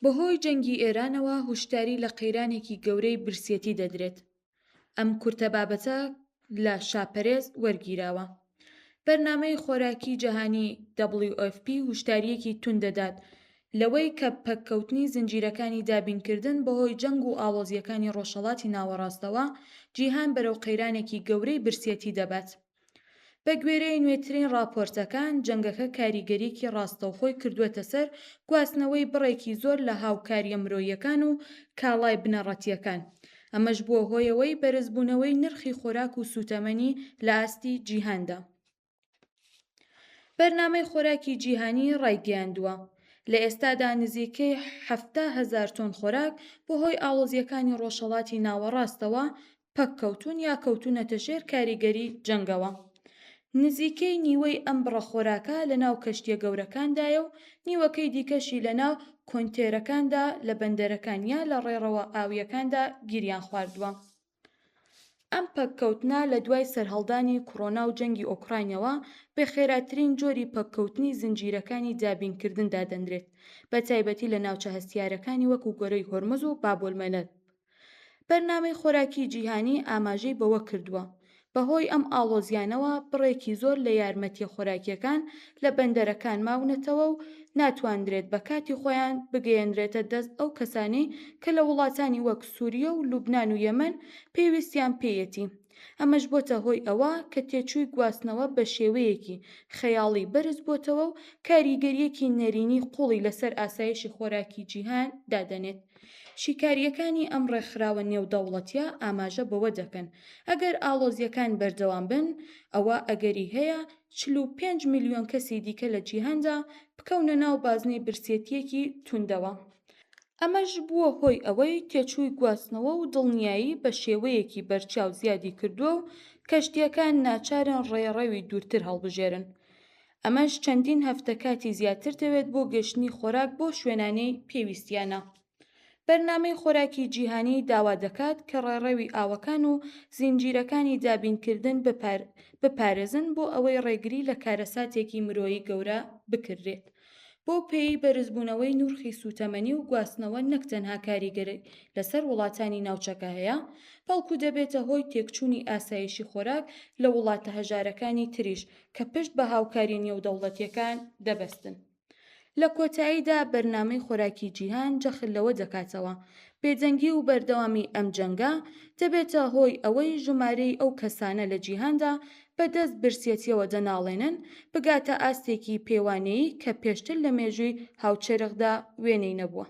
بەهۆی جەنگی ئێرانەوە هوشداری لە قەیرانێکی گەورەی برسێتی دەدرێت. ئەم کورتە بابەتە لە شاپەرێز وەرگیراوە. بەرنامەی خۆراکی جیهانی WFP هوشدارییەکی توند دەدات لەوەی کە پەککەوتنی زنجیرەکانی دابینکردن بەهۆی جەنگ و ئاڵۆزییەکانی ڕۆژهەڵاتی ناوەڕاستەوە جیهان بەرەو قەیرانێکی گەورەی برسێتی دەبات. بەگوێرەی نوێترین ڕاپۆرتەکان، جەنگەکە کاریگەرییەکی ڕاستەوخۆی کردووەتە سەر گواستنەوەی بڕێکی زۆر لە هاوکارییە مرۆییەکان و کاڵای بنەڕەتییەکان، ئەمەش بووە هۆیەوەی بەرزبوونەوەی نرخی خۆراک و سووتەمەنی لە ئاستی جیهاندا. بەرنامەی خۆراکی جیهانی ڕایگەیاندووە، لە ئێستادا نزیکەی 70,000 تۆن خۆراک بەهۆی ئاڵۆزییەکانی ڕۆژهەڵاتی ناوەڕاستەوە پەککەوتوون یا کەوتوونەتە ژێر کاریگەری جەنگەوە. نزیکەی نیوەی ئەم بڕە خۆراکە لەناو کەشتییە گەورەکاندایە و نیوەکەی دیکەشی لەناو کۆنتێرەکاندا لە بەندەرەکان یا لە ڕێڕەوە ئاوییەکاندا گیریان خواردووە. ئەم پەککەوتنە لە دوای سەرهەڵدانی کڕۆنا و جەنگی ئۆکراینەوە بە خێراترین جۆری پەککەوتنی زنجیرەکانی دابینکردن دادەنرێت، بەتایبەتی لە ناوچە هەستیارەکانی وەکو گەرووی هۆرمز و بابولمەنەب. بەرنامەی خۆراکی جیهانی ئاماژەی بەوە کردووە، بەهۆی ئەم ئاڵۆزیانەوە بڕێکی زۆر لە یارمەتییە خۆراکییەکان لە بەندەرەکان ماونەتەوە و ناتواندرێت بە کاتی خۆیان بگەیەنرێتە دەست ئەو کەسانەی کە لە وڵاتانی وەک سوریە و لوبنان و یەمەن پێویستیان پێیەتی، ئەمەش بۆتە هۆی ئەوە کە تێچووی گواستنەوە بە شێوەیەکی خەیاڵی بەرز بۆتەوە و کاریگەرییەکی نەرێنی قووڵی لەسەر ئاسایشی خۆراکی جیهان دادەنێت. شیکارییەکانی ئەم ڕێکخراوە نێودەوڵەتییە ئاماژە بەوە دەکەن، ئەگەر ئاڵۆزییەکان بەردەوام بن، ئەوا ئەگەری هەیە 45 ملیۆن کەسی دیکە لە جیهاندا بکەونە ناو بازنەی برسێتییەکی توندەوە. ئەمەش بووە هۆی ئەوەی تێچووی گواستنەوە و دڵنیایی بە شێوەیەکی بەرچاو زیادی کردووە و کەشتییەکان ناچارن ڕێڕەوی دوورتر هەڵبژێرن. ئەمەش چەندین هەفتە کاتی زیاتر دەوێت بۆ گەشتنی خۆراک بۆ شوێنانەی پێویستیانە. بەرنامەی خۆراکی جیهانی داوا دەکات کە ڕێڕەوی ئاوەکان و زنجیرەکانی دابینکردن بپارێزن بۆ ئەوەی ڕێگری لە کارەساتێکی مرۆیی گەورە بکرێت. بەو پێیەی بەرزبوونەوەی نرخی سووتەمەنی و گواستنەوە نەک تەنها کاریگەری لەسەر وڵاتانی ناوچەکە هەیە، بەڵکو دەبێتە هۆی تێکچوونی ئاسایشی خۆراک لە وڵاتە هەژارەکانی تریش کە پشت بە هاوکارییە نێودەوڵەتییەکان دەبەستن. لە کۆتاییدا بەرنامەی خۆراکی جیهان جەخت لەوە دەکاتەوە، بێدەنگی و بەردەوامی ئەم جەنگە دەبێتە هۆی ئەوەی ژمارەی ئەو کەسانە لە جیهاندا بەدەست برسێتییەوە دەناڵێنن بگاتە ئاستێکی پێوانەیی کە پێشتر لە مێژووی هاوچەرخدا وێنەی نەبووە.